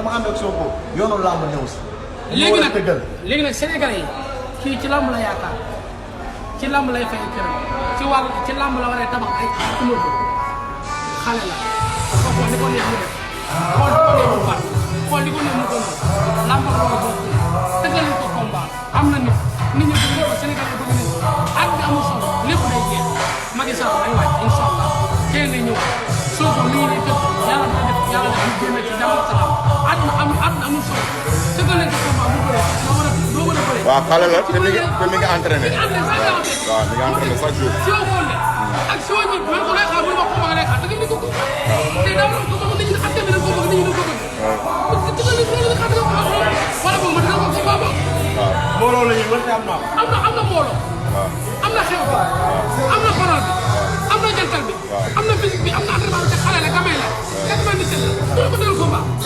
sama ànd ak Sonko yoonu làmb ñëw si. léegi nag Sénégalais yi kii ci làmb la yaakaar ci làmb lay fay këram ci làmb la waree tabax ay immeuble xale la kooku ni ko neex mu def xool di ko neex mu baax xool di ko neex mu ko noonu làmb ak loolu bokk tëggal ko combat am na nit ñi bëgg ko Sénégal yi bëgg nañ ak bi amul solo lépp day jeex Macky Sall day wàcc incha allah teel na ñëw Sonko lii lay def yàlla na def yàlla na am génn ci jàmm ak salaam àdduna amul solo tëggal ko combat mu bëre doo mën a bëre. waaw xale la te mi ngi entraîné. waaw mi ngi entraîné chaque jour. si woo xool ak si woo ñëpp man ko lay xaar bu ma combat lay xaar da nga ko ko. te daa doon ko bëgg nit ñi xam tamit dañ ko bëgg nit ñi dañ ko bëgg. parce que tëggal ko la xaar wala boog ma dina ko combat ba. waaw mbooloo la ñuy wër te am na mbooloo. am na xew bi. am na xoral bi. am na jantal bi. am na physique bi am na entraînement bi te xale la gamay la. 97 la.